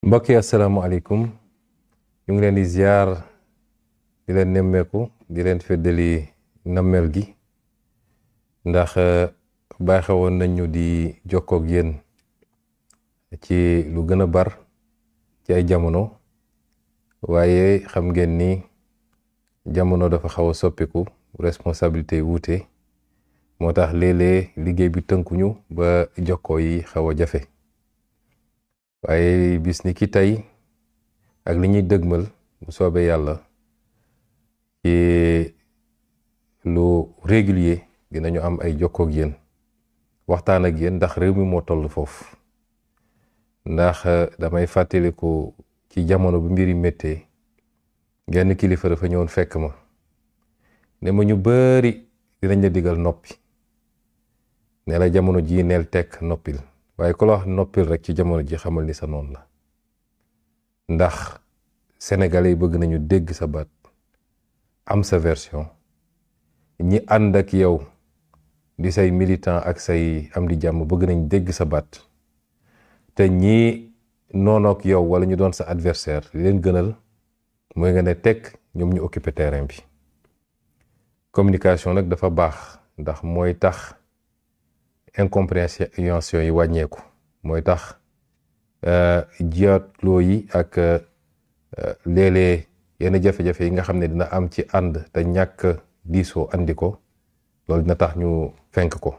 mbokk yi asalaamaaleykum ñu ngi leen di ziar di leen nemmeeku di leen feddali nammeel gi ndax baaxewoon nañu di jokkoog yéen ci lu gën a bar ci ay jamono waaye xam ngeen ni jamono dafa xaw a soppiku responsabilité yi wuute moo tax léeg-léeg liggéey bi tënkuñu ba jokkoo yi xaw a jafe waaye bis ni ki tey ak li ñuy dëgmal bu soobee yàlla ci lu régulier dinañu am ay jokkoog yéen waxtaan ak yéen ndax réew mi moo toll foofu ndax damay fàttaliku ci jamono bu mbiri méttee genn kilifa dafa ñëwoon fekk ma ne ma ñu bari dinañ la digal noppi ne la jamono ji neel tekk noppil waaye ku la wax noppil rek ci jamono ji xamal ni sa noon la ndax sénégalais yi bëgg nañu dégg sa baat am sa version ñi ànd ak yow di say militant ak say am di jàmm bëgg nañ dégg sa baat te ñi noonook yow wala ñu doon sa adversaire li leen gënal mooy nga ne tekk ñoom ñu occuper terrain bi communication nag dafa baax ndax mooy tax incompréhension yi wàññeeku mooy tax jiyatloo yi ak léeg-léeg yenn jafe-jafe yi nga xam ne dina am ci ànd te ñàkk diisoo andi ko loolu dina tax ñu fenk ko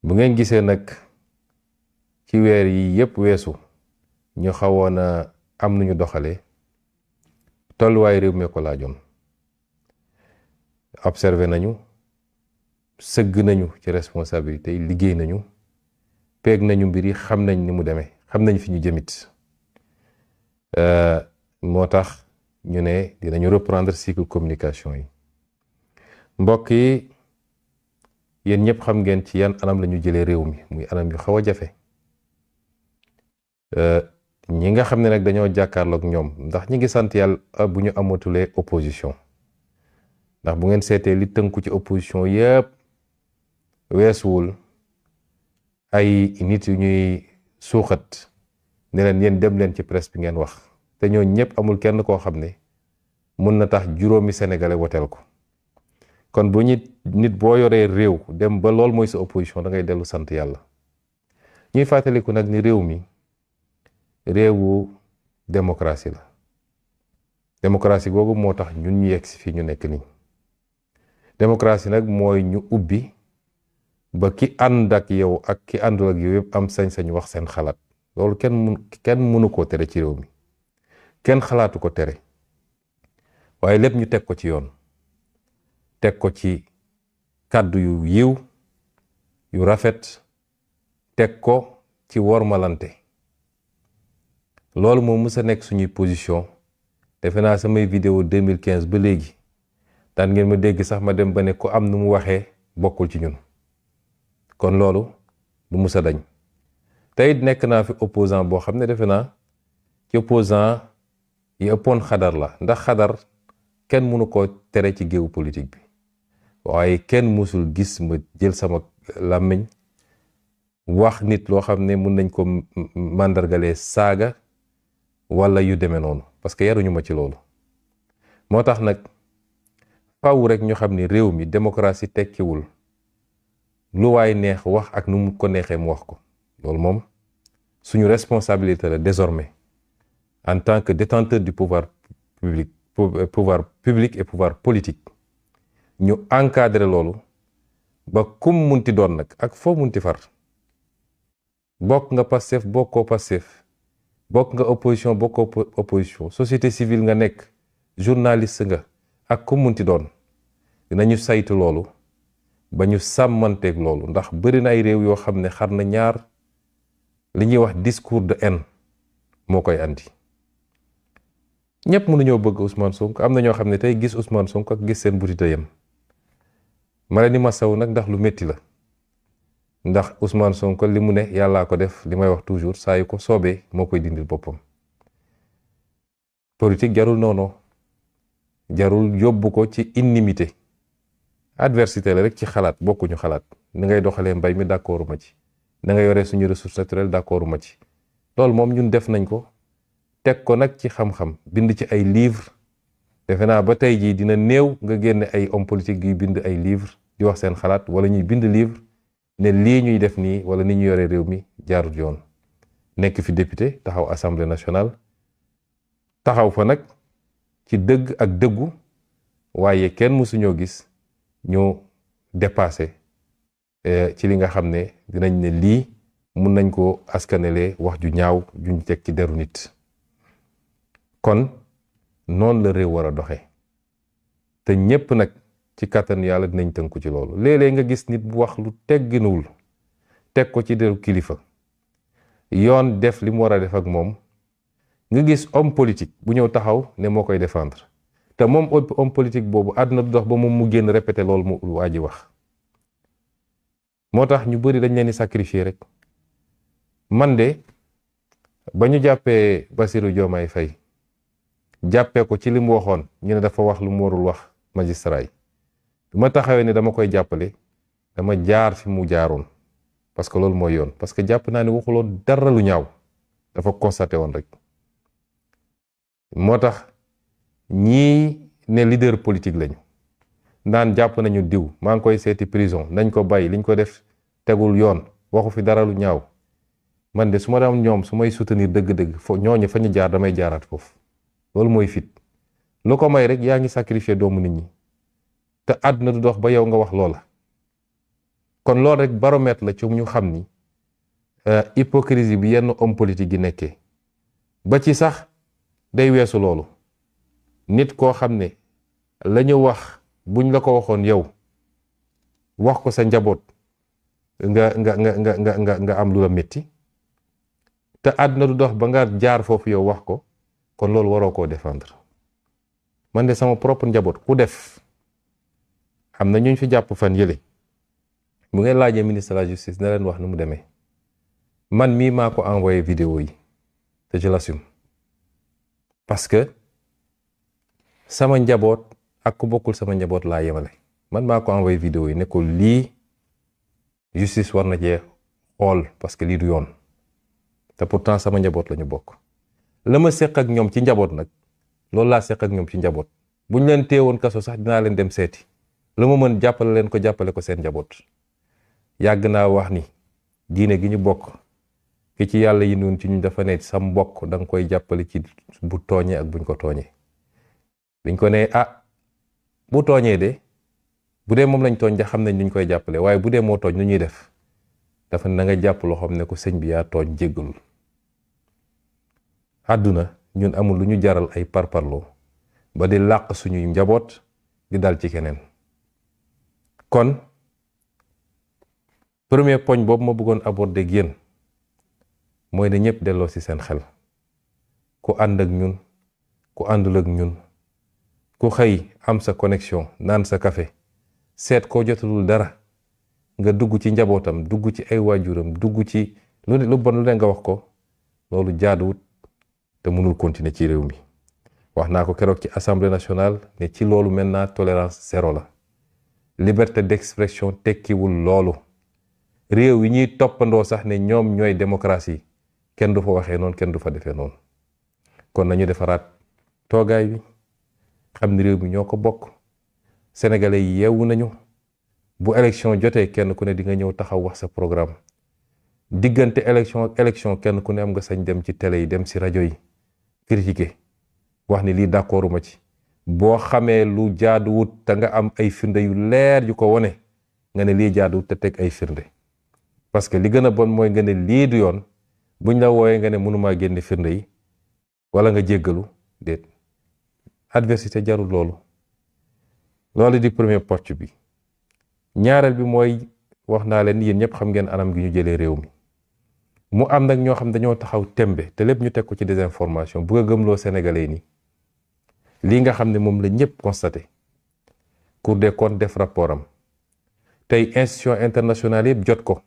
bu ngeen gisee nag ci weer yi yépp weesu ñu xawoon a am nañu doxale tolluwaay réew mi ko laajoon observé nañu sëgg nañu ci responsabilité yi liggéey nañu peeg nañu mbir yi xam nañ ni mu demee xam nañ fi ñu jëmit moo tax ñu ne dinañu reprendre cycle communication yi mbokk yi yéen ñëpp xam ngeen ci yan anam la ñu jëlee réew mi muy anam yu xaw a jafe ñi nga xam ne nag dañoo jàkkaarloog ñoom ndax ñi ngi sant yàlla bu ñu amatulee opposition ndax bu ngeen seetee li tënku ci opposition yépp weesuwul ay nit yu ñuy suuxat ne leen yéen dem leen ci presse bi ngeen wax te ñoo ñëpp amul kenn koo xam ne mun na tax juróomi sénégalais woteel ko kon bu nit boo yoree réew dem ba lool mooy sa opposition da ngay dellu sant yàlla ñuy fàttaliku nag ni réew mi réewu démocratie la démocratie googu moo tax ñun ñu yegg si fii ñu nekk nii démocratie nag mooy ñu ubbi ba ki ànd ak yow ak ki àndul ak yow yëpp am sañ-sañ wax seen xalaat loolu kenn mënu koo tere ci réew mi kenn xalaatu ko tere waaye lépp ñu teg ko ci yoon teg ko ci kàddu yu yiw yu rafet teg ko ci wormalante loolu moom mës a nekk suñuy position defe naa samay vidéo 2015 ba léegi daan ngeen ma dégg sax ma dem ba ne ko am nu mu waxee bokkul ci ñun kon loolu du mës a dañ tey nekk naa fi opposant boo xam ne defe naa ci opposant yi ëppoon xadar la ndax xadar kenn mënu ko tere ci géewu politique bi waaye kenn mësul gis ma jël sama làmmiñ wax nit loo xam ne mun nañ ko màndargalee saaga wala yu demee noonu parce que yaruñu ma ci loolu moo tax nag faaw rek ñu xam ni réew mi démocratie tekkiwul lu waay neex wax ak nu mu ko neexee mu wax ko loolu moom suñu responsabilité la désormais en tant que détenteur du pouvoir public et pouvoir politique ñu encadrer loolu ba kum munti doon nag ak foo munti far bokk nga Pastef bokkoo Pastef bokk nga opposition bokkoo opposition société civile nga nekk journaliste nga ak kum munti doon dinañu saytu loolu ba ñu sàmmanteeg loolu ndax bëri na ay réew yoo xam ne xar na ñaar li ñuy wax discours de haine moo koy andi ñëpp mënuñoo bëgg Ousmane Sonko am na ñoo xam ne tey gis Ousmane Sonko ak gis seen butita yem ma leen di masaw nag ndax lu métti la ndax Ousmane Sonko li mu ne yàllaa ko def li may wax toujours saa yu ko soobee moo koy dindil boppam politique jarul noonu jarul yóbbu ko ci inimité adversité la rek ci xalaat bokkuñu xalaat ni ngay doxalee mbay mi d'accordu ma ci na nga yoree suñu ressource naturelle d'accordu ma ci loolu moom ñun def nañ ko teg ko nag ci xam-xam bind ci ay livre defe naa ba tey jii dina néew nga génne ay homme politique yuy bind ay livre di wax seen xalaat wala ñuy bind livre ne lii ñuy def nii wala ni ñu yore réew mi jaarut yoon. nekk fi député taxaw assemblée nationale taxaw fa nag ci dëgg ak dëggu waaye kenn mësuñoo gis ñu dépassé ci li nga xam ne dinañ ne lii mun nañ ko askanelee wax ju ñaaw juñ teg ci deru nit. kon noonu la réew war a doxe te ñépp nag ci kàttan yàlla dinañ tënku ci loolu. léeg-léeg nga gis nit bu wax lu tegginuwul teg ko ci deru kilifa yoon def li mu war a def ak moom nga gis homme politique bu ñëw taxaw ne moo koy défendre te moom homme politique boobu àdduna du dox ba moom mu génn répété loolu mu waa ji wax. moo tax ñu bëri dañ leen di sacrifier rek. man de ba ñu jàppee Bassirou Diomaye Faye jàppee ko ci li mu waxoon ñu ne dafa wax lu mu warul wax magistrat yi bi ma taxawee ne dama koy jàppale dama jaar fi mu jaaroon parce que loolu mooy yoon parce que jàpp naa ne waxuloon dara lu ñaaw dafa constaté woon rek. moo tax ñii ne leader politique lañu naan jàpp nañu diw maa ngi koy seeti prison nañ ko bàyyi liñ ko def tegul yoon waxu fi dara lu ñaaw man de su ma daan ñoom su may soutenir dëgg-dëgg fo ñooñu fa ñu jaar damay jaaraat foofu. loolu mooy fit lu ko may rek yaa ngi sacrifier doomu nit ñi te àdduna du dox ba yow nga wax loola. kon loolu rek baromètre la ci ñu xam ni hypocrisie bi yenn homme politique yi nekkee ba ci sax day weesu loolu. nit koo xam ne la ñu wax buñ la ko waxoon yow wax ko sa njaboot nga am lu la metti te àdduna du dox ba nga jaar foofu yow wax ko kon loolu waroo koo défendre. man de sama propre njaboot ku def am na ñu fi jàpp fan yële bu ngeen laajee ministre de la justice na leen wax ni mu demee man mii maa ko envoyé vidéo yi te je l'assume parce que sama njaboot ak ku bokkul sama njaboot laa yemale. man maa ko envoyé vidéo yi ne ko lii justice war na cee xool parce que lii du yoon te pourtant sama njaboot la ñu bokk. la ma seq ak ñoom ci njaboot nag loolu laa seq ak ñoom ci njaboot buñ leen teewoon kaso sax dinaa leen dem seeti la ma mën jàppale leen ko jàppale ko seen njaboot. yàgg naa wax ni diine gi ñu bokk ki ci yàlla yi noonu ci ñu dafa ne sa mbokk da nga koy jàppale ci bu tooñee ak buñ ko tooñee. biñ ko ne bu tooñee de bu dee moom lañ tooñ da xam nañ nuñ koy jàppale waaye bu dee moo tooñ nu ñuy def dafa na nga jàpp loo xam ne ko sëñ bi yaa tooñ jéggalul. àdduna ñun amul lu ñu jaral ay parparloo ba di làq suñuy njaboot di dal ci keneen. kon premier poñ boobu ma bëggoon aborder ak yéen mooy ne ñëpp delloo ci seen xel ku ànd ak ñun ku àndul ak ñun ku xëy am sa connexion naan sa café seet koo jotalul dara nga dugg ci njabootam dugg ci ay waajuram dugg ci lu bon lu ne nga wax ko loolu jaaduwut te mënul continuer ci réew mi. wax naa ko keroog ci assemblée nationale ne ci loolu maintenant tolérance zéro la. liberté d'expression tekkiwul loolu. réew yi ñuy toppandoo sax ne ñoom ñooy démocratie kenn du fa waxee noonu kenn du fa defee noonu. kon nañu defaraat toogaay bi xam ni réew mi ñoo ko bokk. sénégalais yi yeewu nañu bu élection jotee kenn ku ne di nga ñëw taxaw wax sa programme. diggante élection ak élection kenn ku ne am nga sañ dem ci télé yi dem ci rajo yi critiquer wax ni lii d'accorduma ci. boo xamee lu jaaduwut te nga am ay firnde yu leer yu ko wone nga ne lii jaaduwut te teg ay firnde. parce que li gën a bon mooy nga ne lii du yoon buñ la wooyee nga ne mënumaa génne firnde yi wala nga jéggalu déet. adversité jarul loolu. loolu di premier pocc bi. ñaareel bi mooy wax naa leen yéen ñëpp xam ngeen anam gi ñu jëlee réew mi. mu am nag ñoo xam dañoo taxaw tembe te lépp ñu teg ko ci désinformation bëgg a gëmloo sénégalais ni lii nga xam ne moom la ñëpp constaté. Cour des comptes def rapport am tey institution internationale yëpp jot ko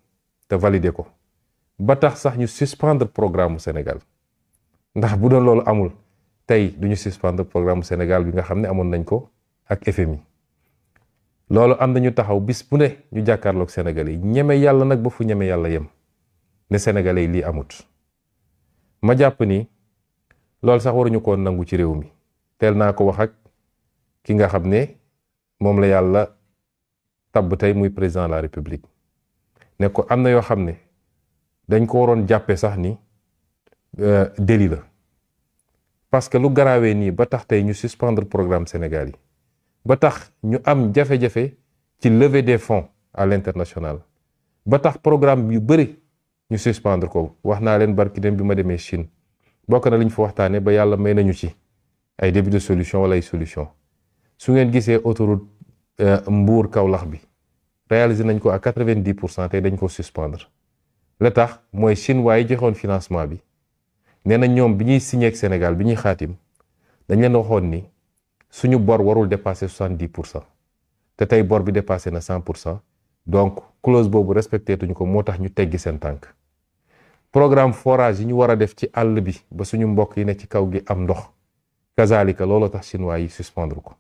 te validé ko ba tax sax ñu suspendre programme mu Sénégal ndax bu doon loolu amul tey du ñu suspendre programme mu Sénégal bi nga xam ne amoon nañ ko ak FMI. loolu am nañu taxaw bis bu ne ñu jàkkaarloog sénégalais yi ñeme yàlla nag ba fu ñeme yàlla yem ne sénégalais yi lii amut. ma jàpp ni loolu sax waruñu ko nangu ci réew mi. teel naa ko wax ak ki nga xam ne moom la yàlla tabb tey muy président de la république ne ko am na yoo xam ne dañ ko waroon jàppe sax ni délit la parce que lu garaawee nii ba tax tey ñu suspendre programme Sénégal yi ba tax ñu am jafe-jafe ci levée des fonds à l'international ba tax programme yu bëri ñu suspendre ko. wax naa leen barki dem bi ma demee Chine bokk na li ñu fa waxtaane ba yàlla may nañu ci ay début de solution wala ay solution. su ngeen gisee autoroute Mbour Kaolack bi réalisé nañ ko à 90% tey dañ ko suspendre la tax mooy chinois yi joxoon financement bi nee na ñoom bi ñuy signé ak Sénégal bi ñuy xaatim dañ leen waxoon ni suñu bor warul dépasser 70% te tey bor bi dépassé na 100%. donc clause boobu respecté tuñu ko moo tax ñu teggi seen tànk. programme forage yi ñu war a def ci àll bi ba suñu mbokk yi ne ci kaw gi am ndox kazalika looloo tax chinois yi suspendre ko.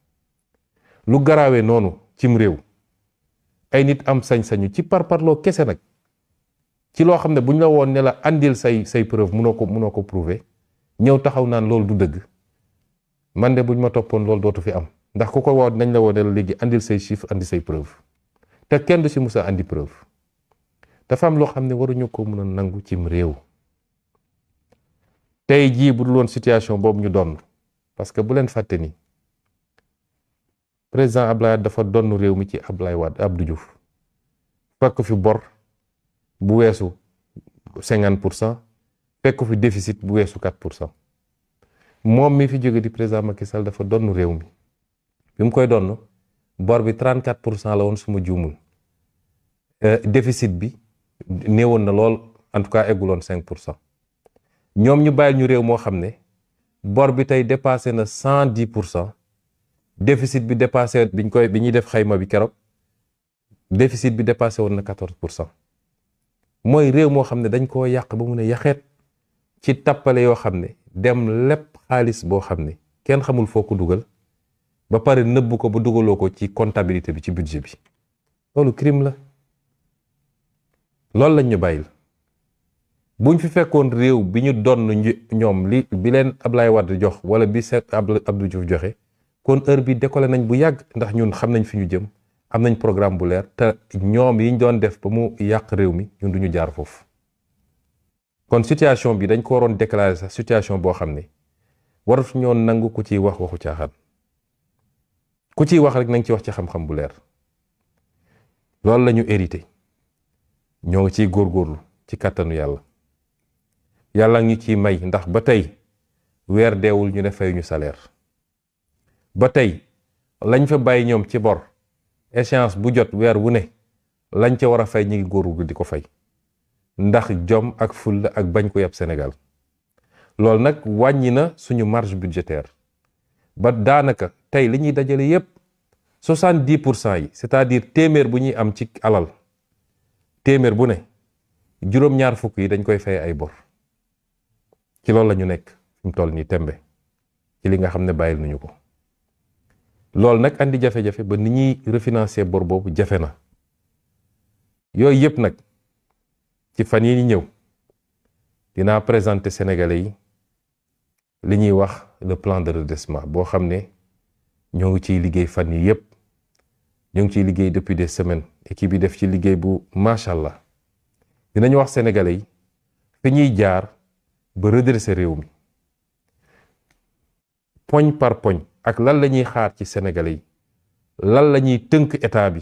lu garaawee noonu cim réew ay nit am sañ-sañu ci parparloo kese nag ci loo xam ne bu ñu la woon ne la andil say preuve munoo ko prouver ñëw taxaw naan loolu du dëgg. man de buñ ma toppoon loolu dootu fi am ndax ku ko woo nañ la woon ne la léegi andil say chiffre andi say preuve te kenn du si musa andi preuve. dafa am loo xam ne waruñu ko mën a nangu cim réew. tey jii bu dul woon situation boobu ñu doon parce que bu leen fàtte ni président Abdoulaye Wade dafa donn réew mi ci Abdou Diouf fekk fi bor bu weesu 50%, fekk fi déficit bu weesu 4%. moom mi fi jóge di président Macky Sall dafa donn réew mi bi mu koy donn bor bi 34% la woon suma juumul. déficit bi néewoon na lool, en tout cas egguloon 5%. ñoom ñu bàyyil ñu réew moo xam ne bor bi tey dépassé na 110%. déficit bi dépassé bi ñuy def xayma bi keroog déficit bi dépassé woon na 14%. mooy réew moo xam ne dañ koo yàq ba mu ne yaxeet ci tappale yoo xam ne dem lépp xaalis boo xam ne kenn xamul foo ko dugal ba pare nëbb ko ba dugaloo ko ci comptabilité bi ci budget bi. loolu crime la. loolu lañ ñu bàyyil. buñ fi fekkoon réew bi ñu donn ñoom bi leen Ablaye Wade jox wala bi seet Abdou Diouf joxe kon heure bi décollé nañ bu yàgg ndax ñun xam nañ fi ñu jëm am nañ programme bu leer te ñoom yiñ doon def ba mu yàq réew mi ñun duñu jaar foofu. kon situation bi dañ ko waroon déclarer sax situation boo xam ne waratu ñoo nangu ku ciy wax waxu caaxaan. ku ciy wax rek nañ ci wax ci xam-xam bu leer. loolu la ñu hérité. ñoo ngi ciy góorgóorlu ci kàttanu yàlla. yàlla ngi ciy may ndax ba tey weer deewul ñu ne fay ñu salaire. ba tey lañ fa bàyyi ñoom ci bor échéance bu jot weer wu ne lañ ca war a fay ñu ngi góorgóorlu di ko fay. ndax jom ak fulla ak bañ ko yab Sénégal. loolu nag wàññi na suñu marge budgétaire ba daanaka tey li ñuy dajale yépp 70% yi c'est-à-dire téeméer bu ñuy am ci alal téeméer bu ne juróom-ñaar fukk yi dañ koy fay ay bor. ci loolu la ñu nekk fi mu toll nii tembe ci li nga xam ne bàyyil nañu ko. loolu nag andi jafe-jafe ba ni ñuy refinancer bor boobu jafe na. yooyu yépp nag ci fan yi ñëw dinaa présenter Sénégalais yi li ñuy wax le plan de redressement boo xam ne ñoo ngi ciy liggéey fan yi yépp ñoo ngi ciy liggéey depuis des semaines équipe bi def ci liggéey bu macha allah dinañu wax Sénégalais yi fi ñuy jaar ba redresser réew mi poñ par poñ ak lan la ñuy xaar ci Sénégalais yi lan la ñuy tënk état bi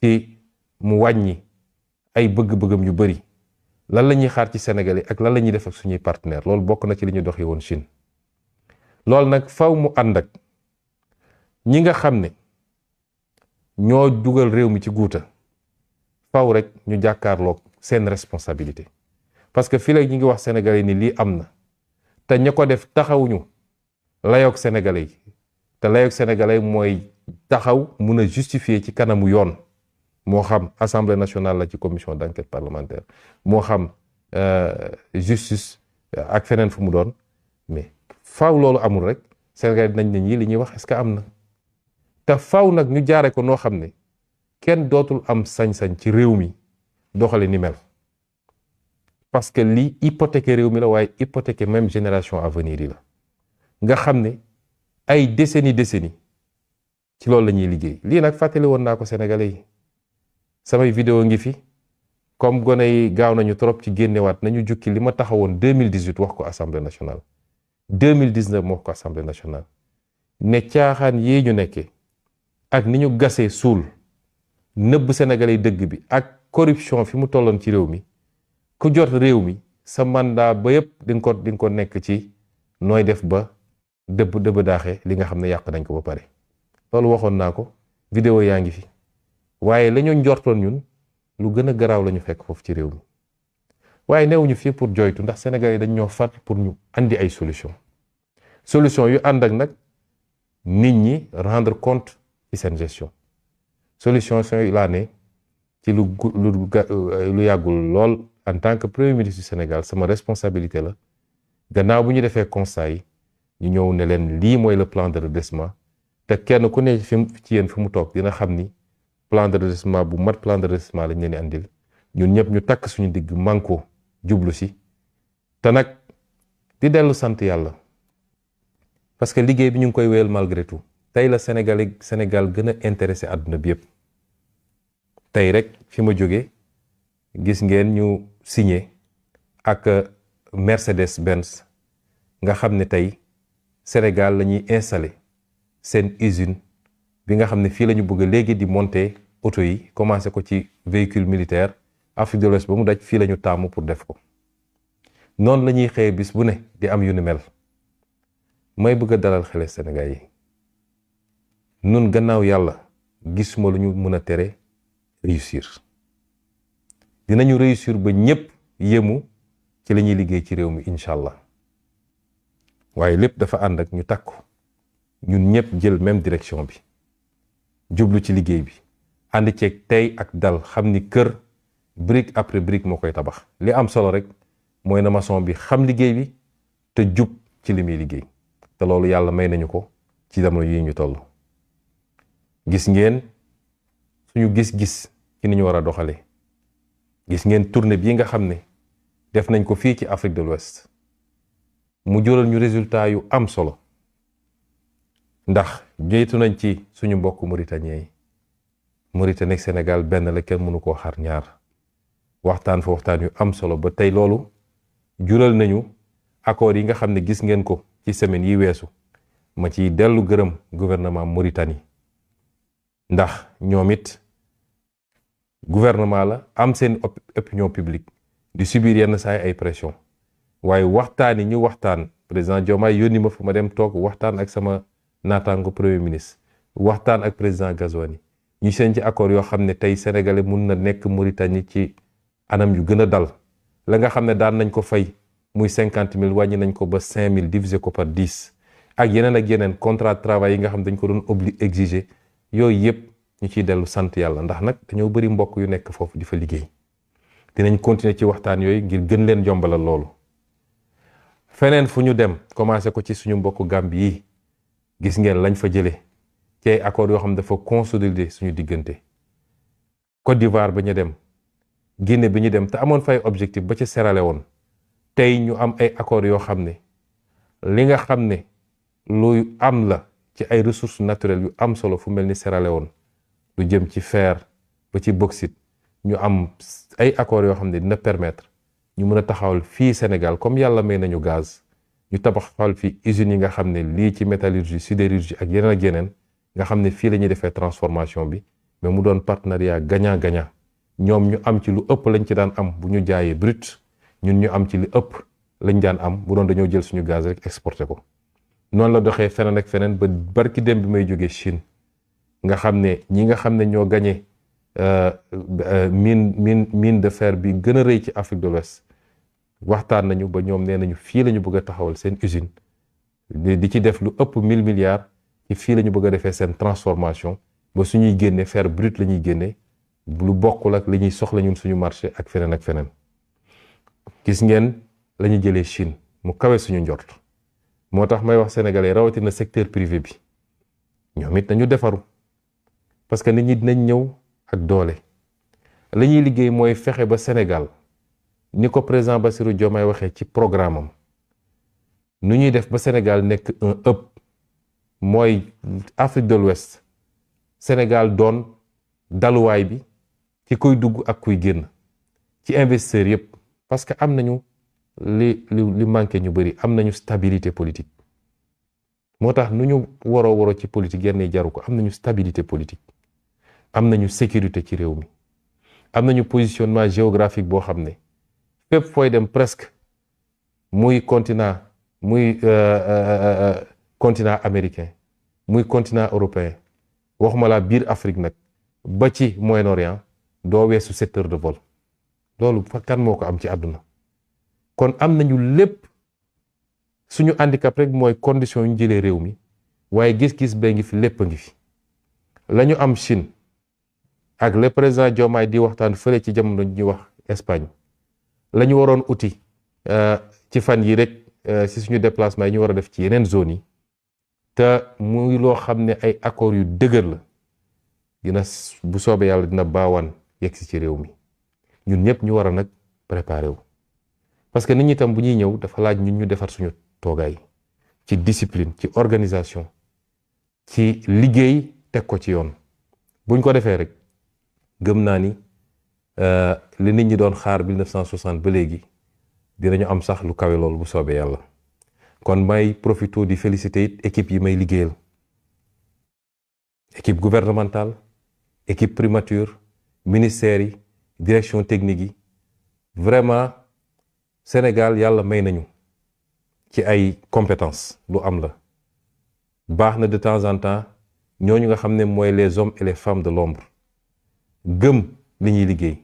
ci mu wàññi ay bëgg-bëggam yu bari lan la ñuy xaar ci Sénégalais ak lan la ñuy def ak suñuy partenaire loolu bokk na ci li ñu doxee woon Chine. loolu nag faw mu ànd ak ñi nga xam ne ñoo dugal réew mi ci guuta faw rek ñu jàkkaarloog seen responsabilité parce que fii la ñu ngi wax Sénégalais ni lii am na te ña ko def taxawuñu layoog Sénégalais yi te layoog Sénégalais mooy taxaw mun a justifier ci kanamu yoon. moo xam assemblée nationale la ci commission d'enquête parlementaire moo xam justice ak feneen fu mu doon mais faaw loolu amul rek Sénégal dinañ ne ñii li ñuy wax est-ce que am na te faaw nag ñu jaare ko noo xam ne kenn dootul am sañ-sañ ci réew mi doxale ni mel parce que lii hypothéquer réew mi la waaye hypothéquer même génération à venir yi la nga xam ne ay décennies ci loolu la ñuy liggéey. lii nag fàttali woon naa ko Sénégalais yi samay vidéo ngi fi comme gone yi gaaw nañu trop ci génnewaat nañu jukki li ma taxawoon 2018 wax ko assemblée nationale 2019 mu wax ko assemblée nationale ne caaxaan yii ñu nekkee ak ni ñu gasee suul nëbb Sénégalais yi dëgg bi ak corruption fi mu tolloon ci réew mi ku jot réew mi sa mandat ba yëpp di nga ko nekk ci nooy def ba dëbb daaxe li nga xam ne yàq nañ ko ba pare. loolu waxoon naa ko vidéo yaa ngi fi waaye la ñu njortoon ñun lu gën a garaaw la ñu fekk foofu ci réew mi waaye newuñu fii pour joytu ndax Sénégal yi dañ ñoo fat pour ñu andi ay solution yu ànd ak nag nit ñi rendre compte ci seen gestion solution yi laa ne ci lu yàggul lool en tant que premier ministre du Sénégal sama responsabilité la gannaaw bu ñu defee constat yi ñu ñëw ne leen lii mooy le plan de redressement te kenn ku ne ci yéen fi mu toog dina xam ni plan de redressement bu mat plan de redressement lañ leen di andil ñun ñëpp ñu takk suñu digg manko jublu si te nag di dellu sant yàlla parce que liggéey bi ñu ngi koy wéyal malgré tout tey la Sénégal gën a intéressé àdduna bi yëpp tey rek fi ma jóge gis ngeen ñu signé ak Mercedes Benz nga xam ne tey Sénégal la ñuy installé seen usine bi nga xam ne fii la ñu bëgg léegi di monter auto yi commencé ko ci véhicule militaire Afrique de l'Ouest ba mu daj fii la ñu taamu pour def ko noonu la ñuy xëyee bis bu ne di am yu ni mel may bëgg a dalal xele Sénégal yi nun gannaaw yàlla gisuma lu ñu mën a tere réussir dinañu réussir ba ñëpp yéemu ci la ñuy liggéey ci réew mi incha allah waaye lépp dafa ànd ak ñu takku ñun ñëpp jël même direction bi jublu ci liggéey bi ànd ceeg tey ak dal xam ni kër brique après brique moo koy tabax li am solo rek mooy na maçon bi xam liggéey bi te jub ci li muy liggéey te loolu yàlla may nañu ko ci jamono yi ñu toll gis ngeen suñu gis-gis ci ni ñu war a doxalee gis ngeen tournée bii nga xam ne def nañ ko fii ci Afrique de l'Ouest mu jural ñu résultat yu am solo ndax joytu nañ ci suñu mbokk mauritanien yi Mauritanie ak Sénégal benn la kenn mënu koo xar ñaar waxtaan fa waxtaan yu am solo ba tey loolu jural nañu accords yi nga xam ne gis ngeen ko ci semaine yi weesu ma ciy dellu gërëm gouvernement Mauritanie ndax ñoom it gouvernement la am seen opinion publique di subir yenn saay ay pression waaye waxtaan yi ñu waxtaan président Diomaye yónni ma fa ma dem toog waxtaan ak sama naataango premier ministre waxtaan ak président Ghazouani ñu seen ci accord yoo xam ne tey sénégalais mun na nekk Mauritanie ci anam yu gën a dal la nga xam ne daan nañ ko fay muy 50 000 wàññi nañ ko ba 5 000 divisé ko par 10 ak yeneen contrat de travail yi nga xam dañ ko doon exiger yooyu yëpp ñu ciy dellu sant yàlla ndax nag dañoo bëri mbokk yu nekk foofu di fa liggéey dinañ continuer ci waxtaan yooyu ngir gën leen yombalal loolu feneen fu ñu dem commencé ko ci suñu mbokku Gambie yi gis ngeen lañ fa jëlee ci ay accords yoo xam ne dafa consolider suñu diggante Côte d'Ivoire ba ñu dem Guinée bi ñu dem te amoon fay objectif ba ci Sierra Leone tey ñu am ay accords yoo xam ne li nga xam ne lu am la ci ay ressources naturelles yu am solo fu mel ni Sierra Leone lu jëm ci fer ba ci bauxite ñu am ay accords yoo xam ne dina permettre ñu mën a taxawal fii Sénégal comme yàlla may nañu gaz ñu tabaxal fii usines yi nga xam ne lii ci métallurgie sidérurgie ak yeneen nga xam ne fii la ñuy defee transformation bi mais mu doon partenariat gagnant-gagnant ñoom ñu am ci lu ëpp lañ ci daan am bu ñu jaayee brut ñun ñu am ci li ëpp lañ daan am bu doon dañoo jël suñu gaz rek exporté ko noonu la doxee feneen ak feneen ba barki dem bi may jógee Chine nga xam ne ñi nga xam ne ñoo gagné mine de fer bi gën a rëy ci Afrique de l'Ouest waxtaan nañu ba ñoom nee nañu fii la ñu bëgg a taxawal seen usine di ci def lu ëpp 1000 milliards ci fii la ñu bëgg a defee seen transformation ba suñuy génne fer brut la ñuy génne lu bokkul ak li ñuy soxla ñun suñu marché ak feneen gis ngeen la ñu jëlee Chine mu kawe suñu njort moo tax may wax sénégalais rawatina secteur privé bi ñoom it nañu defaru parce que nit ñi dinañ ñëw ak doole la ñuy liggéey mooy fexe ba Sénégal ni ko président Bassirou Diomaye waxee ci programme am nu ñuy def ba Sénégal nekk un hub mooy Afrique de l'Ouest Sénégal doon daluwaay bi ci kuy dugg ak kuy génn ci investisseurs yëpp parce que am nañu li manqué ñu bëri am nañu stabilité politique moo tax nu ñu waroo ci politique yenn jaru ko am nañu stabilité politique am nañu sécurité ci réew mi am nañu positionnement géographique boo xam ne fépp fooy dem presque muy continent continent américain muy continent européen waxuma laa biir Afrique nag ba ci Moyen-Orient doo weesu 7 heures de vol loolu fa kan moo ko am ci àdduna kon am nañu lépp suñu handicap rek mooy condition yu ñu jëlee réew mi waaye gis-gis bee ngi fi lépp a ngi fi la ñu am Chine ak le président Diomaye di waxtaan fële ci jamono ñuy wax Espagne la ñu waroon uti ci fan yi rek si suñu déplacement yi ñu war a def ci yeneen zones yi te muy loo xam ne ay accords yu dëgër la dina bu soobee yàlla dina baawaan yegsi ci réew mi ñun ñëpp ñu war a nag préparer wu parce que nit ñi tam bu ñuy ñëw dafa laaj ñun ñu defar suñu toogaay ci discipline ci organisation ci liggéey teg ko ci yoon buñ ko defee rek gëm naa ni li nit ñi doon xaar 1960 ba léegi dinañu am sax lu kawe loolu bu soobee yàlla kon may profito di féliciter it équipe yi may liggéeyal équipe gouvernementale équipe primature ministères yi direction technique yi vraiment Sénégal yàlla may nañu ci ay compétences lu am la baax na de temps en temps ñooñu nga xam ne mooy les hommes et les femmes de l'ombre gëm li ñuy liggéey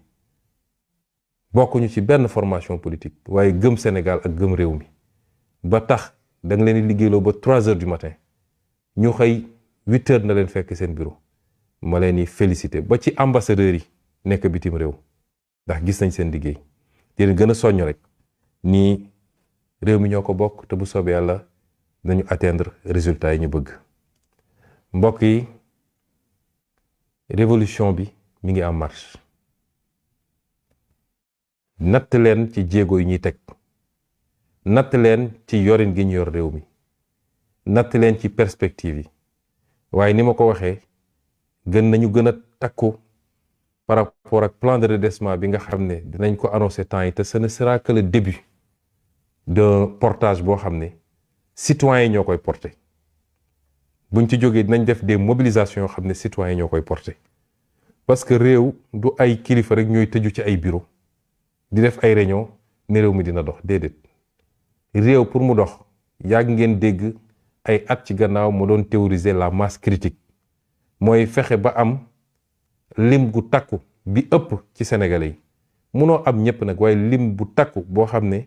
bokkuñu ci benn formation politique waaye gëm Sénégal ak gëm réew mi ba tax da nga leen di liggéeyloo ba 3 heures du matin ñu xëy 8 heures na leen fekk seen bureau ma leen di féliciter ba ci ambassadeurs yi nekk bitim réew ndax gis nañ seen liggéey di leen gën a soññ rek nii réew mi ñoo ko bokk te bu soobee yàlla nañu atteindre résultats yi ñu bëgg mbokk yi révolution bi mi ngi en marche natt leen ci jéego yi ñuy teg natt leen ci yorin gi ñu yor réew mi natt leen ci perspective yi waaye ni ma ko waxee gën nañu gën a takku par rapport ak plan de redressement bi nga xam ne dinañ ko annoncer temps yi te ce ne sera que le début d'un portage boo xam ne citoyens yi ñoo koy porter buñ ci jógee dinañ def des mobilisations yoo xam ne citoyens yi ñoo koy porter parce que réew du ay kilifa rek ñooy tëju ci ay bureau di def ay réunion ne réew mi dina dox déedéet réew pour mu dox yàgg ngeen dégg ay at ci gannaaw mu doon théoriser la masse critique mooy fexe ba am lim gu takku bi ëpp ci Sénégalais yi munoo am ñëpp nag waaye lim bu takku boo xam ne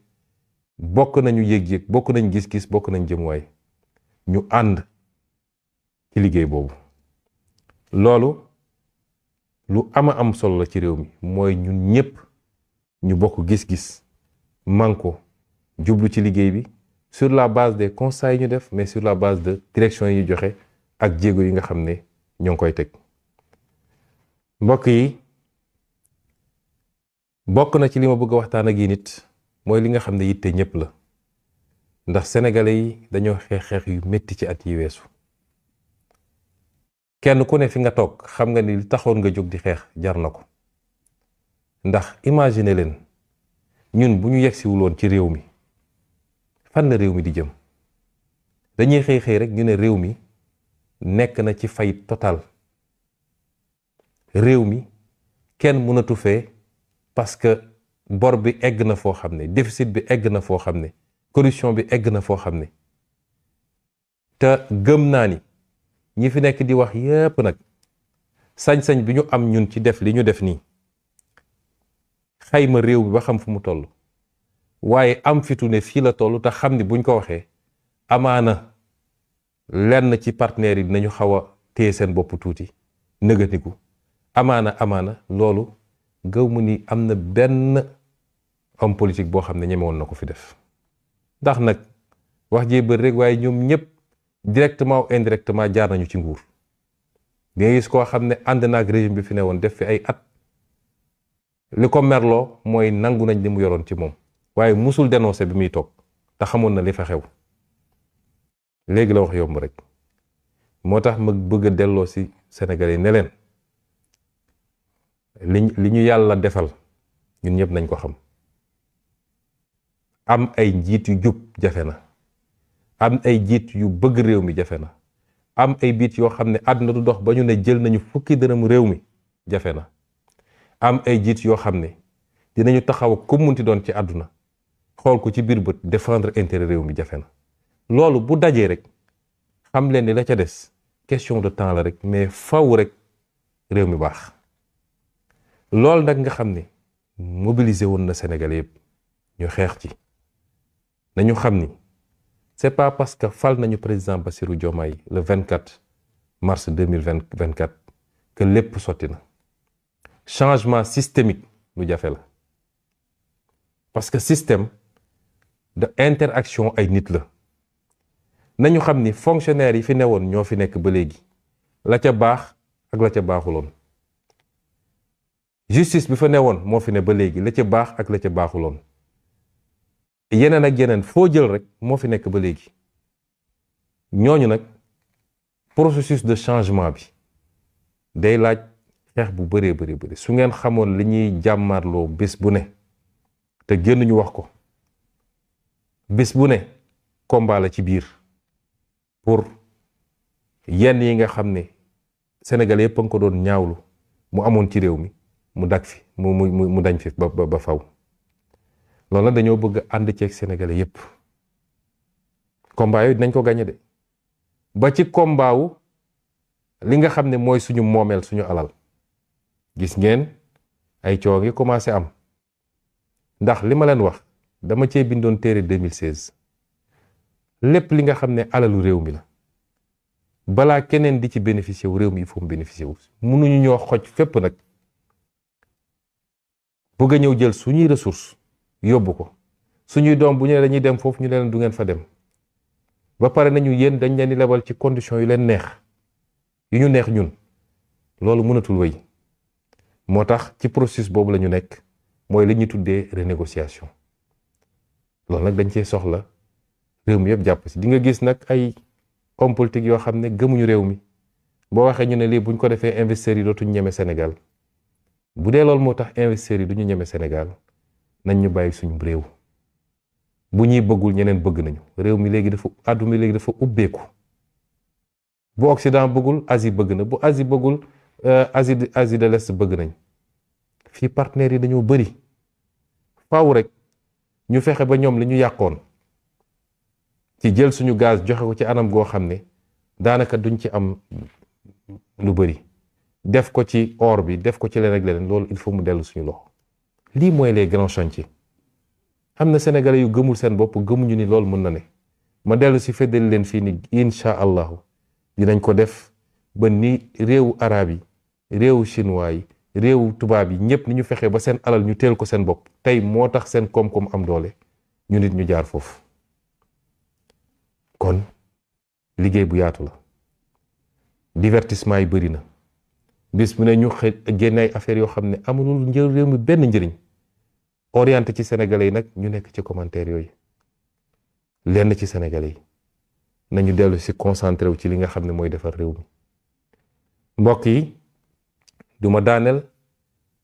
bokk nañu yëg-yëg bokk nañ gis-gis bokk nañ jëmuwaay ñu ànd ci liggéey boobu loolu lu am solo la ci réew mi mooy ñun ñëpp ñu bokk gis-gis manko jublu ci liggéey bi sur la base des constats yi ñu def mais sur la base de direction yi ñu joxe ak jéego yi nga xam ne ñoo ngi koy teg mbokk yi bokk na ci li ma bëgg a waxtaan ak yi nit mooy li nga xam ne yitte ñëpp la ndax sénégalais yi dañoo xeex yu metti ci at yi weesu kenn ku ne fi nga toog xam nga ni li taxoon nga jóg di xeex jar na ko ndax imagine leen ñun bu ñu yegsiwuloon ci réew mi fan la réew mi di jëm dañuy xëy rek ñu ne réew mi nekk na ci faillite totale réew mi kenn mënatu fee parce que bor bi egg na foo xam ne déficit bi egg na foo xam ne corruption bi egg na foo xam ne te gëm naa ni ñi fi nekk di wax yépp nag sañ-sañ bi ñu am ñun ci def li ñu def nii xayma réew bi ba xam fu mu toll waaye am fitu ne fii la toll te xam ni buñ ko waxee amaana lenn ci partenaires yi dinañu xaw a téye seen bopp tuuti nëgatiku amaana loolu gëw mu ni am na benn homme politique boo xam ne ñemewoon na ko fi def ndax nag wax jee bër rek waaye ñoom ñëpp directement ou indirectement jaar nañu ci nguur di nga gis koo xam ne ànd na ak régime bi fi ne woon def fi ay at li ko merloo mooy nangu nañ li mu yoroon ci moom waaye musul dénoncé bi muy toog te xamoon na li fa xew léegi la wax yomb rek moo tax ma bëgg a delloo si Sénégalais yi ne leen li ñu yàlla defal ñun ñëpp nañ ko xam am ay njiit yu jub jafe na am ay njiit yu bëgg réew mi jafe na am ay biit yoo xam ne àdduna du dox ba ñu ne jël nañu fukki dërëm réew mi jafe na am ay jiit yoo xam ne dinañu taxaw ku munti doon ci àdduna xool ko ci biir bët défendre intérêt réew mi jafe na loolu bu dajee rek xam leen ni la ca des question de temps la rek mais faw rek réew mi baax loolu nag nga xam ne mobilisé woon na Sénégalais yëpp ñu xeex ci nañu xam ni c'est pas parce que fal nañu président Bassirou Diomaye le 24 mars 2024 que lépp sotti na changement systémique lu jafe la parce que système de interaction ay nit la nañu xam ni fonctionnaires yi fi newoon ñoo fi nekk ba léegi la ca baax ak la ca baaxuloon justice bi fa newoon moo fi ne ba léegi la ca baax ak la ca baaxuloon yeneen ak yeneen foo jël rek moo fi nekk ba léegi ñooñu nag processus de changement bi day laaj xeex bu bëree bëri su ngeen xamoon li ñuy jàmmarloo bés bu ne te génn ñu wax ko bés bu ne combat la ci biir pour yenn yi nga xam ne Sénégal yëpp a nga ko doon ñaawlu mu amoon ci réew mi mu dak fi mu dañ fi ba faw loolu nag dañoo bëgg ànd ceeg Sénégalais yëpp combat yooyu dinañ ko gagné de ba ci combat wu li nga xam ne mooy suñu moomeel suñu alal gis ngeen ay coow ngi commencé am ndax li ma leen wax dama cee bindoon téere 2016 lépp li nga xam ne alalu réew mi la balaa keneen di ci bénéficier wu réew mi il faut mu bénéficier wu mënuñu ñoo xoj fépp nag bëgg a ñëw jël suñuy ressources yóbbu ko suñuy doom bu ñu ne dañuy dem foofu ñu leen du ngeen fa dem ba pare nañu yéen dañ leen di lebal ci conditions yu leen neex yu ñu neex ñun loolu mënatul wéy moo tax ci processus boobu la ñu nekk mooy li ñuy tuddee renégociation loolu nag dañ cee soxla réew mi yëpp jàpp si di nga gis nag ay homme politique yoo xam ne gëmuñu réew mi boo waxee ñu ne lii buñ ko defee investisseurs yi dootuñ ñeme Sénégal bu dee loolu moo tax investisseurs yi duñu ñeme Sénégal nañ ñu bàyyi suñu réew bu ñuy bëggul ñeneen bëgg nañu réew mi léegi dafa àdduna mi léegi dafa ubbeeku bu Occident bëggul Asie bëgg na bu Asie bëggul Asie de l'Est bëgg nañ fii partenaires yi dañoo bëri faaw rek ñu fexe ba ñoom li ñu yàqoon ci jël suñu gaz joxe ko ci anam goo xam ne daanaka duñ ci am lu bëri def ko ci or bi def ko ci leneen ak leneen loolu il faut mu dellu suñu loxo lii mooy les grands chantiers am na sénégalais yu gëmul seen bopp gëmuñu ni loolu mën na ne ma dellu si feddali leen fii ni incha allahu dinañ ko def ba ni réewu arab yi réewu chinois yi réewu tubaab yi ñëpp ni ñu fexe ba seen alal ñu teel ko seen bopp tey moo tax seen koom-koom am doole ñu nit ñu jaar foofu kon liggéey bu yaatu la divertissement yi bëri na bis bu ne ñu génne ay affaires yoo xam ne amulul njëriñ réew mi benn njëriñ orienté ci sénégalais yi nag ñu nekk ci commentaire yooyu lenn ci sénégalais yi nañu dellu si concentré wu ci li nga xam ne mooy defar réew mi mbokk yi duma daaneel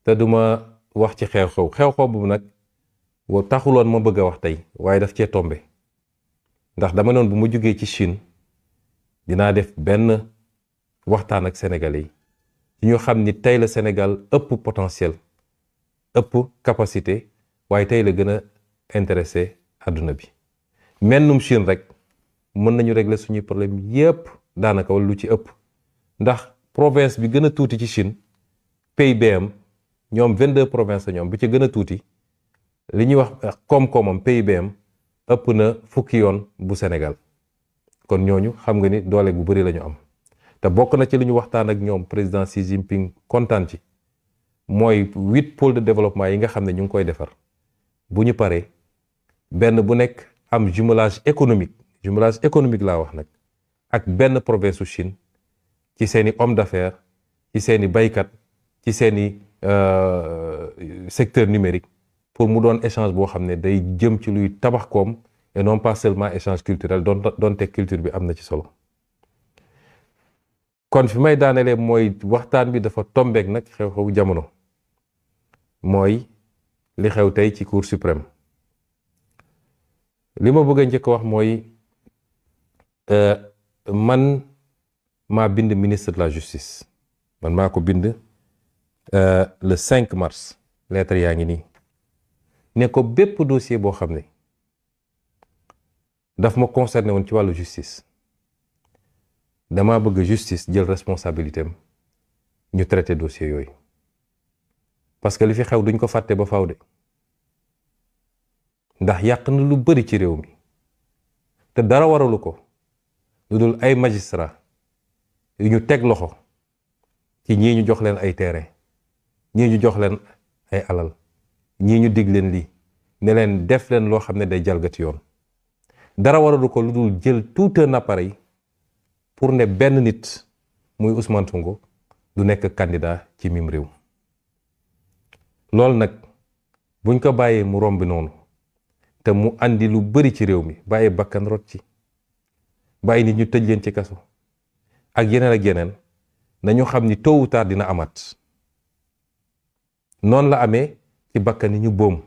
te duma wax ci xew-xew boobu nag taxuloon ma bëgg a wax tey waaye daf cee tombe ndax dama noon bu ma jógee ci Chine dinaa def benn waxtaan ak sénégalais yi ñu xam ni tey la Sénégal ëpp potentiel ëpp capacité waaye tey la gën a intéressé àdduna bi mennum Chine rek mën nañu régler suñuy problème yépp daanaka wala lu ci ëpp ndax province bi gën a tuuti ci Chine PIB am ñoom 22 provinces la ñoom bi ci gën a tuuti li ñuy wax koom-koomam PIB am ëpp na fukki yoon bu Sénégal kon ñooñu xam nga ni doole bu bari la ñu am te bokk na ci li ñu waxtaan ak ñoom président Xi Jinping kontaan ci mooy 8 pôles de développement yi nga xam ne ñu ngi koy defar bu ñu paree benn bu nekk am jumelage économique laa wax nag ak benn province su Chine ci seeni homme d'affaires ci seeni baykat ci seeni secteur numérique pour mu doon échange boo xam ne day jëm ci luy tabax koom et non pas seulement échange culturel doonte culture bi am na ci solo. kon fi may daanelee mooy waxtaan bi dafa tombeek nag xew-xewu jamono mooy li xew tey ci Cour suprême. li ma bëgg a njëkk wax mooy man maa bind ministre de la justice, man maa ko bind le 5 mars lettre yaa ngi nii ne ko bépp dossier boo xam ne daf ma concerné woon ci wàllu justice dama bëgg justice jël responsabilité am ñu traité dossier yooyu, parce que li fi xew duñ ko fàtte ba faaw de, ndax yàq na lu bari ci réew mi te dara waralu ko lu dul ay magistrat yu ñu teg loxo ci ñii ñu jox leen ay terrain, ñii ñu jox leen ay alal, ñii ñu dig leen lii ne leen def leen loo xam ne day jalgati yoon. dara waralu ko lu dul jël tout un appareil pour ne benn nit muy Ousmane Sonko du nekk candidat ci mim réew. loolu nag buñ ko bàyyee mu romb noonu te mu andi lu bari ci réew mi, bàyyi bakkan rot ci, bàyyi nit ñu tëj leen ci kaso ak yeneen nañu xam ni tôt ou tard dina amat. noonu la amee ci bakkan yi ñu boom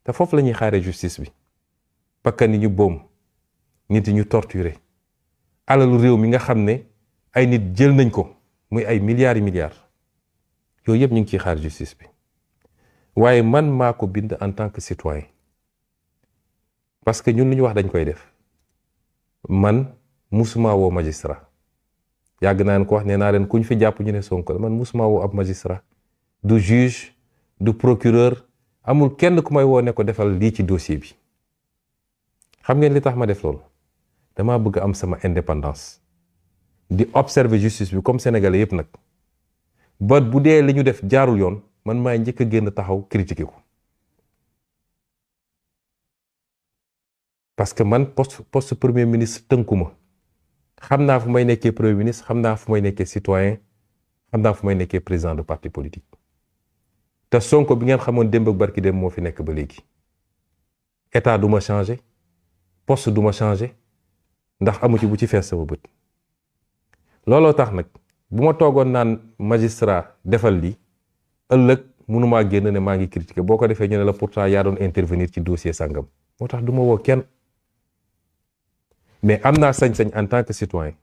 te foofu la ñuy xaaree justice bi. bakkan yi ñu boom, nit yi ñu torturé, alalu réew mi nga xam ne ay nit jël nañ ko muy ay milliards yi milliards, yooyu yëpp ñu ngi ciy xaar justice bi. waaye man maa ko bind en tant que citoyen, parce que ñun lu ñu wax dañ koy def. man musuma woo magistrat, yàgg naa leen ko wax, nee naa leen kuñ fi jàpp ñu ne Sonko, man musuma woo ab magistrat, du juge du procureur, amul kenn ku may woo ne ko defal lii ci dossier bi. xam ngeen li tax ma def loolu? dama bëgg am sama indépendance di observer justice bi comme sénégalais yépp nag, ba bu dee li ñu def jaarul yoon man maay njëkk a génn taxaw critiquer ko. parce que man poste premier ministre tënkuma, xam naa fu may nekkee premier ministre, xam naa fu may nekkee citoyen, xam naa fu may nekkee président de parti politique. te Sonko bi ngeen xamoon démb ak barki dem moo fi nekk ba léegi. état du ma changer, poste du ma changer, ndax amu ci bu ci fees sama bët. looloo tax nag bu ma toogoon naan magistrat defal lii, ëllëg mënumaa génn ne maa ngi critiquer. boo ko defee ñu ne la pourtant yaa doon intervenir ci dossier sàngam. moo tax du ma woo kenn, mais am naa sañ-sañ en tant que citoyen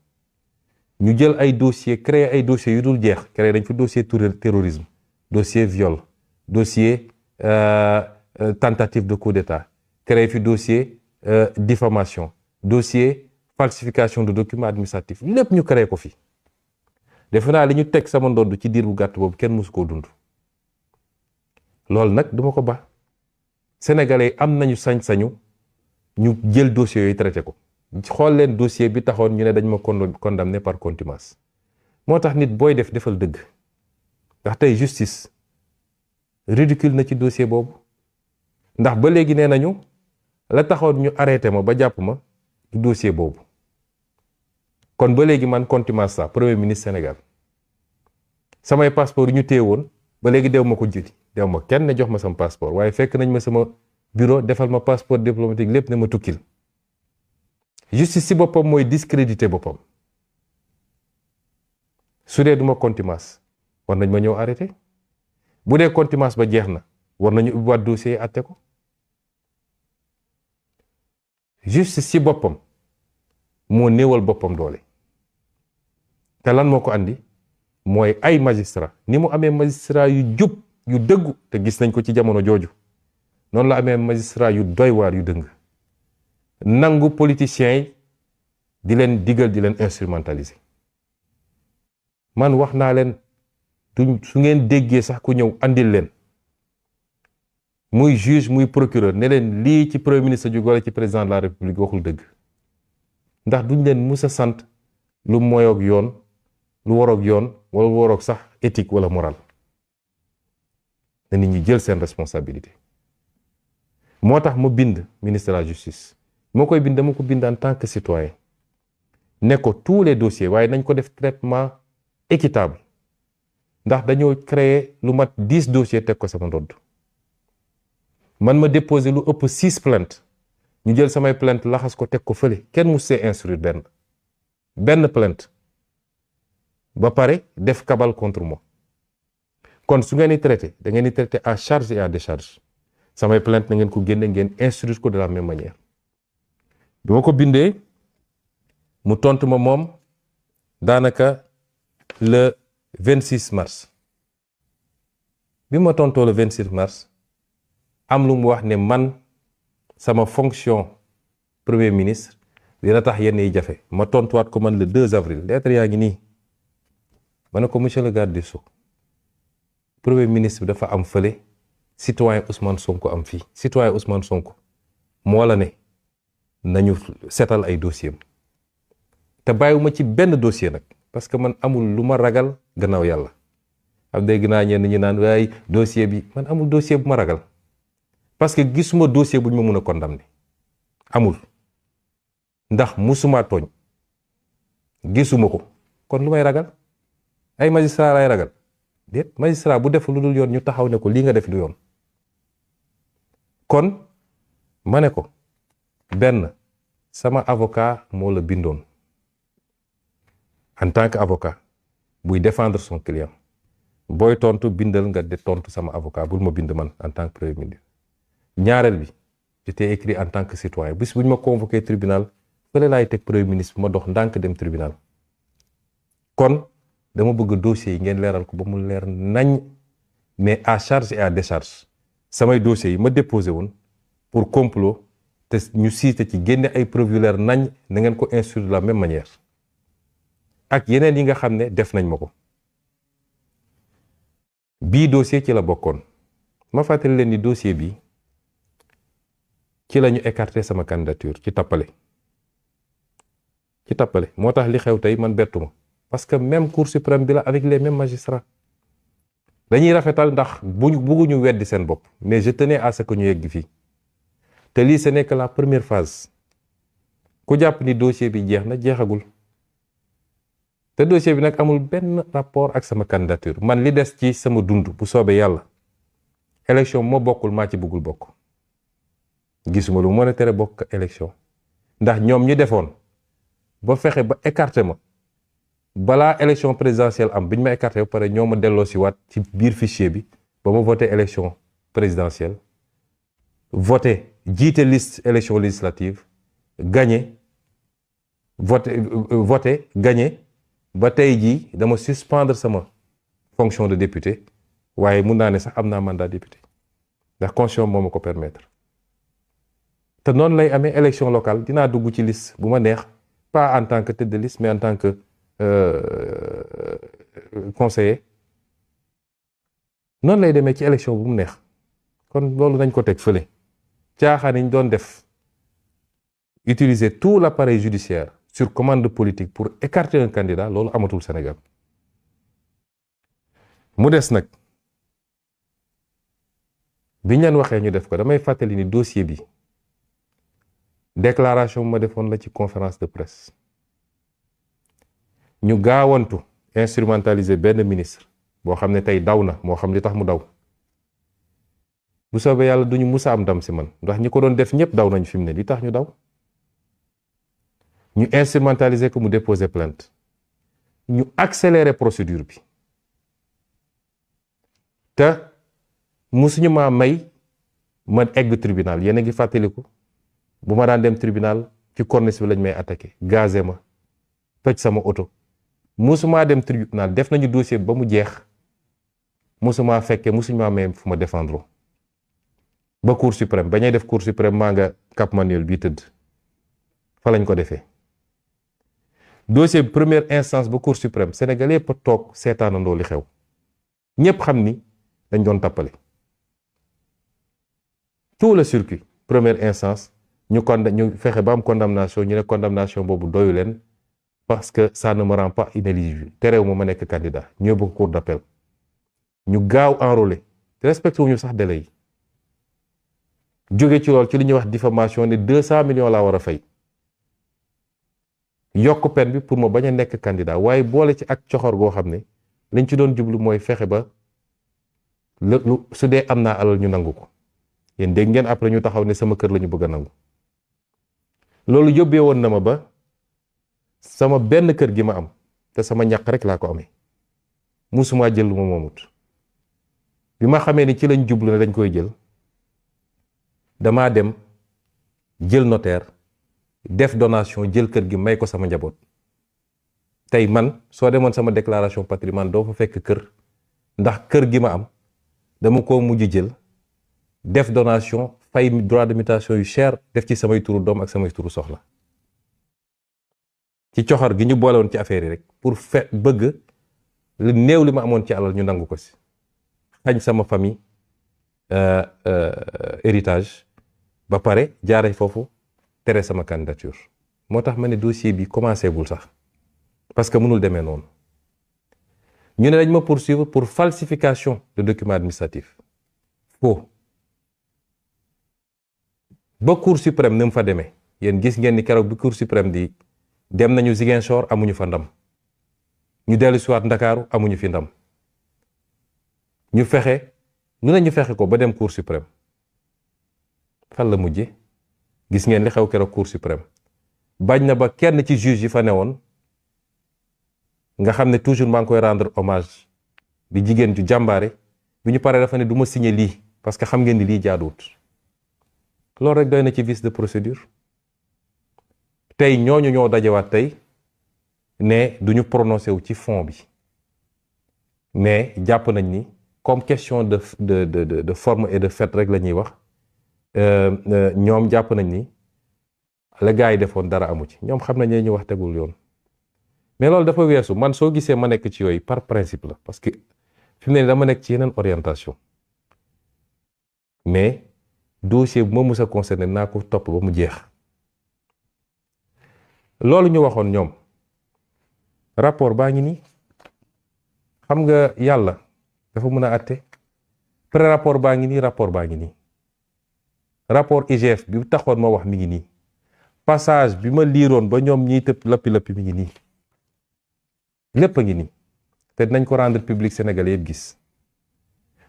ñu jël ay dossier, créer ay dossiers yu dul jeex. créer dañ fi dossier terrorisme, dossier viol, dossier tentative de coup d'état, créer fi dossier diffamation, dossier falsification de documents administratifs, lépp ñu créé ko fi. defe naa li ñu teg sama ndodd ci diir bu gàtt boobu kenn mësu koo dund. loolu nag duma ko ba. sénégalais am nañu sañ-sañu ñu jël dossier yooyu traité ko. xool leen dossier bi taxoon ñu ne dañ ma condamné par contumace. moo tax nit booy defal dëgg. ndax tey justice ridicule na ci dossier boobu. ndax ba léegi nee nañu la taxoon ñu arrêté ma ba jàpp ma du dossier boobu. kon ba léegi man contumace ça premier ministre Sénégal. samay passeport yu ñu téye woon ba léegi dew ma ko jëli. dew ma kenn ne jox ma sama passeport, waaye fekk nañ ma sama bureau defal ma passeport diplomatique lépp ne ma tukkil. justice ci boppam mooy discrédité boppam. su dee duma contumace war nañ ma ñëw arrêté. bu dee contumace ba jeex na war nañu ubbiwaat dossier yi àtte ko. justice ci boppam moo néewal boppam doole. te lan moo ko andi mooy ay magistrat ni mu amee magistrat yu jub yu dëggu te gis nañ ko ci jamono jooju, noonu la amee magistrat yu doy waar yu dëng. nangu politiciens yi di leen digal di leen instrumentaliser. man wax naa leen su ngeen déggee sax ku ñëw andil leen muy juge muy procureur ne leen lii ci premier ministre jóge wala ci président de la république waxul dëgg. ndax duñ leen mus a sant lu moyoog yoon, lu waroog yoon wala lu waroog sax éthique wala moral. na nit ñi jël seen responsabilité. moo tax ma bind ministre de la justice. moo koy bind dama ko bind en tant que citoyen. ne ko tous les dossiers waaye nañ ko def traitement équitable. ndax dañoo créer lu mat 10 dossiers teg ko sama ndodd man ma déposé lu ëpp 6 plaintes ñu jël samay plainte laxas ko teg ko fële kenn mu see instruire benn plainte ba pare def cabale contre moi kon su ngeen di traité da ngeen di traité à charge et à décharge samay plainte na ngeen ko génne ngeen instruire ko de la même manière bi ma ko bindee mu tontu ma moom daanaka le 26 mars bi ma tontoo le 26 mars am lu mu wax ne man sama fonction premier ministre dina tax yenn yi jafe ma tontuwaat ko man le 2 avril lettre yaa ngi nii ma ne ko monsieur le garde des Sceaux premier ministre bi dafa am fële citoyen Ousmane Sonko am fii citoyen Ousmane Sonko moo la ne nañu seetal ay dossier te bàyyiwuma ci benn dossier nag parce que man amul lu ma ragal gannaaw yàlla am dégg naa ñenn ñi naan waaye dossier bi man amul dossier bu ma ragal parce que gisuma dossier bu ñu ma mën a condamner amul ndax musuma tooñ gisuma ko kon lu may ragal ay magistrat lay ragal déet magistrat bu def lu dul yoon ñu taxaw ne ko lii nga def du yoon kon ma ne ko benn sama avocat moo la bindoon en tant que avocat buy défendre son client booy tontu bindal nga de tontu sama avocat bul ma bind man en tant que premier ministre ñaareel bi j'étais écrit en tant que citoyen bis bu ñu ma convoqué tribunal fële laay teg premier ministre bu ma dox ndànk dem tribunal kon dama bëgg dossiers yi ngeen leeral ko ba mu leer nañ mais à charge et à décharge samay dossiers yi ma déposé woon pour complot te ñu cité ci génne ay preuves yu leer nañ na ngeen ko instruire de la même manière ak yeneen yi nga xam ne def nañ ma ko bii dossier ci la bokkoon ma fàttali leen ni dossier bi ci la ñu écarté sama candidature ci tappale moo tax li xew tey man bettuma parce que même cour suprême bi la avec les mêmes magistrats dañuy rafetal ndax bëgguñu weddi seen bopp mais je tenais à ce que ñu yegg fii te lii ce n'est que la première phase ku jàpp ni dossier bi jeex na jeexagul te dossier bi nag amul benn rapport ak sama candidature man li des ci sama dund bu soobee yàlla élection moo bokkul maa ci bëggul bokk gisuma lu mën a tere bokk élection ndax ñoom ñu defoon ba fexe ba écarté ma balaa élection présidentielle am bi ñu ma écarté ba pare ñoo ma delloo si waat ci biir fichier bi ba ma voté élection présidentielle voté jiite liste élection législative gagné voté gagné ba tey jii dama suspendre sama fonction de député waaye mun naa ne sax am naa mandat député ndax constitution moo ma ko permettre te noonu lay amee élection locale dinaa dugg ci liste bu ma neex pas en tant que tête de liste mais en tant que conseiller noonu lay demee ci élection bu mu neex kon loolu nañ ko teg fële caaxaan yi ñu doon def utiliser tout l'appareil judiciaire sur commande politique pour écarter un candidat loolu amatul Sénégal mu des nag biñ leen waxee ñu def ko damay fàttali ni dossier bi déclaration bu ma defoon la ci conférence de presse ñu gaawantu instrumentaliser benn ministre boo xam ne tey daw na moo xam li tax mu daw bu soobee yàlla duñu musa am ndam si man ndax ñi ko doon def ñëpp daw nañ fi mu ne li tax ñu daw ñu instrumentaliser ko mu déposer plainte ñu accélérer procédure bi te musuñu maa may ma egg tribunal yéen a ngi fàttaliku bu ma daan dem tribunal ci corniche bi lañ may attaqué gazé ma toj sama oto musumaa dem tribunal def nañu dossier ba mu jeex musumaa fekkee musuñu maa may fu ma défendre ba cour suprême ba ñuy def cour suprême maa nga Cap Manuel bii tëdd fa lañ ko defee dossier bi première instance ba cour suprême sénégalais yëpp a toog seetaanandoo li xew ñëpp xam ni dañ doon tappale tout le circuit première instance ñu fexe ba am condamnation ñu ne condamnation boobu doyu leen parce que ça ne me rend pas inéligible terew ma nekk candidat ñoo bëgg cour d'appel ñu gaaw enrôler te respecté wuñu sax délai yi jóge ci lool ci li ñuy wax diffamation ne 200 millions laa war a fay yokk peine bi pour ma bañ a nekk candidat waaye boole ci ak coxor goo xam ne liñ ci doon jublu mooy fexe ba lu su dee am naa alal ñu nangu ko. yéen dégg ngeen après ñu taxaw ne sama kër la ñu bëgg a nangu. loolu yóbbee woon na ma ba sama benn kër gi ma am te sama ñaq rek laa ko amee musuma jël lu ma moomut. bi ma xamee ni ci lañ jublu ne dañ koy jël damaa dem jël notaire def donation jël kër gi may ko sama njaboot. tey man soo demoon sama déclaration patrimoine doo fa fekk kër ndax kër gi ma am dama ko mujj jël def donation fay droit de mutation yu cher def ci samay turu doom ak samay turu soxla ci coxor gi ñu boole woon ci affaire yi rek pour bëgg lu néew li ma amoon ci alal ñu nangu ko si xañ sama famille héritage ba pare jaare foofu tere sama candidature. moo tax ma ne dossier bi commencé gul sax parce que mënul demee noonu. ñu ne dañ ma poursuivre pour falsification de document administratif faux. ba Cour suprême ni mu fa demee yéen gis ngeen ni keroog bi Cour suprême di dem nañu Ziguinchor amuñu fa ndam ñu dellu siwaat Ndakaaru amuñu fi ndam ñu fexe lu ne ñu fexe ko ba dem Cour suprême fan la mujje gis ngeen li xew keroog Cour suprême bañ na ba kenn ci juge yi fa newoon nga xam ne toujours maa ngi koy rendre hommage di jigéen ju jàmbaare bi ñu paree dafa ne du ma signer lii parce que xam ngeen ni lii jaaduwut. loolu rek doy na ci vice de procédure. tey ñooñu ñoo dajewaat tey ne duñu prononcé wu ci fond bi mais jàpp nañ ni comme question de forme et de fait rek la ñuy wax ñoom jàpp nañ ni la gars yi defoon dara amu ci ñoom xam nañ ne ñu wax tegul yoon. mais loolu dafa weesu man soo gisee ma nekk ci yooyu par principe la parce que fi mu ne dama nekk ci yeneen orientation mais dossier bu ma mus a concerné naa ko topp ba mu jeex. loolu ñu waxoon ñoom rapport baa ngi nii xam nga yàlla dafa mën a àtte pré rapport baa ngi nii rapport baa ngi nii rapport IGF bi taxoon ma wax mi ngi nii passage bi ma liiroon ba ñoom ñiy tëb lappi mi ngi nii lépp a ngi nii te dinañ ko rendre public Sénégalais yëpp gis.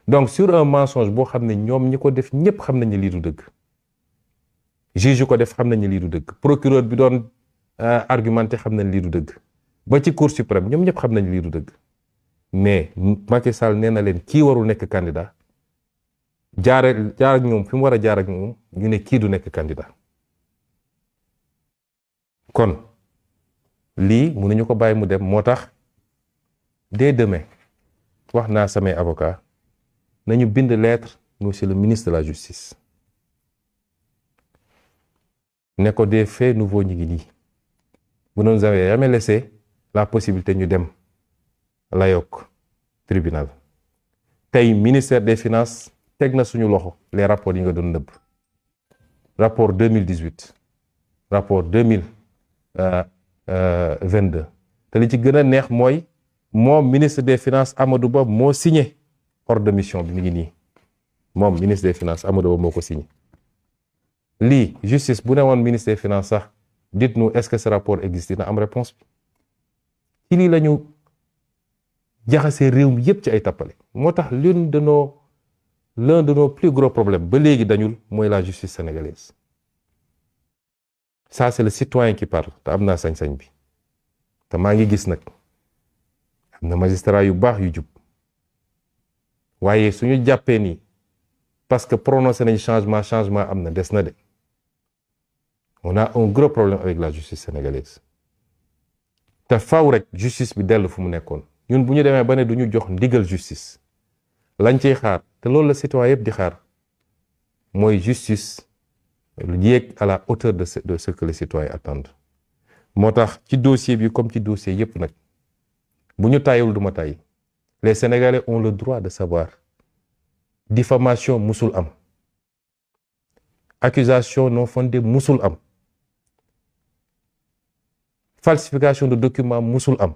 donc sur un mensonge boo xam ne ñoom ñi ko def ñëpp xam nañ ne lii du dëgg juge yu ko def xam nañ ne lii du dëgg procureur bi doon argumenté xam nañ lii du dëgg ba ci cour suprême ñoom ñëpp xam nañ lii du dëgg mais Macky Sall nee na leen kii warul nekk candidat jaar ak ñoom fi mu war a jaar ak ñoom ñu ne kii du nekk candidat kon lii mënuñu ko bàyyi mu dem moo tax dès demain wax naa samay avocat nañu bind lettre monsieur le ministre de la justice ne ko des faits nouveaux ñi ngi nii vous ne nous avez jamais laissé la possibilité ñu dem layok tribunal tey ministère des finances teg na suñu loxo les rapports yi nga doon nëbb rapport 2018 rapport 2022 te li ci gën a neex mooy moom ministre des finances Amadou Ba moo signé ordre de mission bi mi ngi nii moom ministre des finances Amadou Ba moo ko signé lii justice bu ne woon ministre des finances sax dites-nous est-ce que ce rapport existe na am réponse bi ci lii la ñu jaxasee réew mi yépp ci ay tappale moo tax l'un de nos plus gros problèmes ba léegi dañul mooy la justice sénégalaise ça c'est le citoyen qui parle te am naa sañ-sañ bi te maa ngi gis nag am na magistrat yu baax yu jub waaye suñu jàppee nii parce que prononcé nañ changement am na des na de on a un gros problème avec la justice sénégalaise te faw rek justice bi dellu fu mu nekkoon ñun bu ñu demee ba ne du ñu jox ndigal justice lañ ciy xaar te loolu la citoyen yëpp di xaar mooy justice lu yéeg à la hauteur de ce que les citoyens attendent moo tax ci dossier bi comme ci dossier yëpp nag bu ñu tàyyiwul du ma tàyyi les Sénégalais ont le droit de savoir diffamation musul am accusation non fondée musul am falsification de documents musul am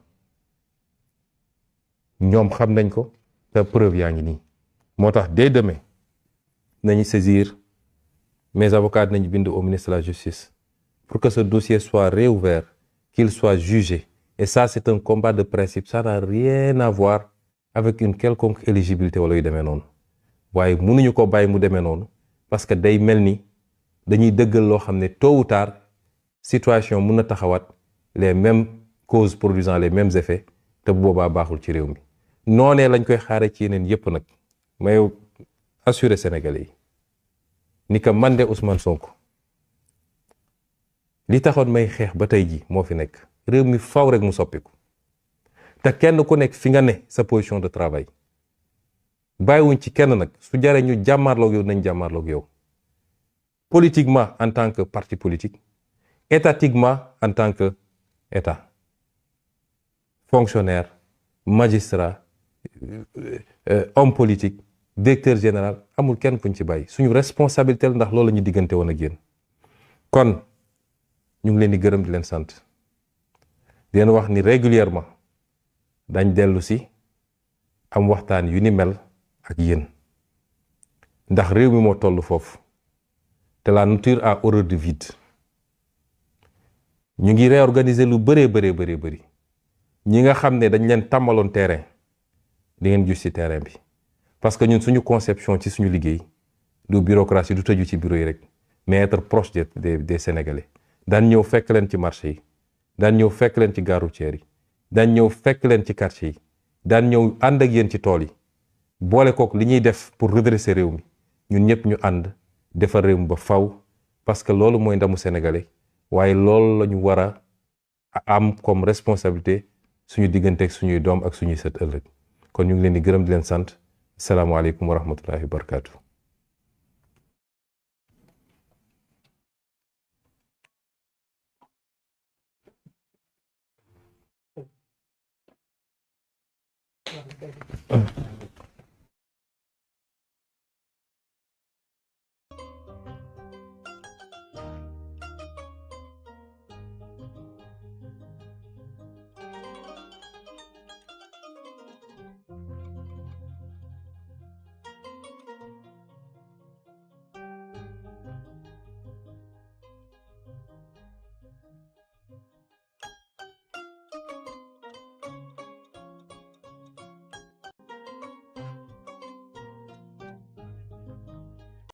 ñoom xam nañ ko te preuve yaa ngi nii moo tax dès demain nañu saisir mes avocats nañu bind au ministre de la justice pour que ce dossier soit réouvert qu'il soit jugé et ça c'est un combat de principe ça n'a rien à voir avec une quelconque éligibilité wala yu demee noonu waaye mënuñu ko bàyyi mu demee noonu parce que day mel ni dañuy dëggal loo xam ne tôt ou tard situation mun na taxawaat les mêmes causes produisant les mêmes effets te bu boobaa baaxul ci réew mi noonee lañ koy xaare ci yeneen yépp nag may assurer Sénégalais yi ni que man de Ousmane Sonko li taxoon may xeex ba tey ji moo fi nekk réew mi faw rek mu soppiku te kenn ku nekk fi nga ne sa position de travail bàyyiwuñ ci kenn nag su jaree ñu jàmmaarloog yow nañ jàmmaarloog yow politiquement en tant que parti politique étatiquement en tant que état fonctionnaire magistrat homme politique directeur général amul kenn kuñ ci bàyyi suñu responsabilité la ndax loolu la ñu diggante woon ak yéen kon ñu ngi leen di gërëm di leen sant di leen wax ni régulièrement dañ dellu si am waxtaan yu ni mel ak yéen ndax réew mi moo toll foofu te la nature a horreur du vide ñu ngi réorganiser lu bëree bëri ñi nga xam ne dañ leen tàmmaloon terrain di ngeen gis ci terrain bi parce que ñun suñu conception ci suñu liggéey du bureaucratie du tëju ci bureau yi rek mais être proche des Sénégalais daan ñëw fekk leen ci marché yi daan ñëw fekk leen ci gare routière yi daan ñëw fekk leen ci quartier yi daan ñëw ànd ak yéen ci tool yi boole kook li ñuy def pour redresser réew mi ñun ñëpp ñu ànd defar réew mi ba faw parce que loolu mooy ndamu sénégalais waaye loolu la ñu war a am comme responsabilité suñu diggante ak suñuy doom ak suñuy sët ëllëg kon ñu ngi leen di gërëm di leen sant salaamaaleykum wa rahmatullahi wa barakaatu.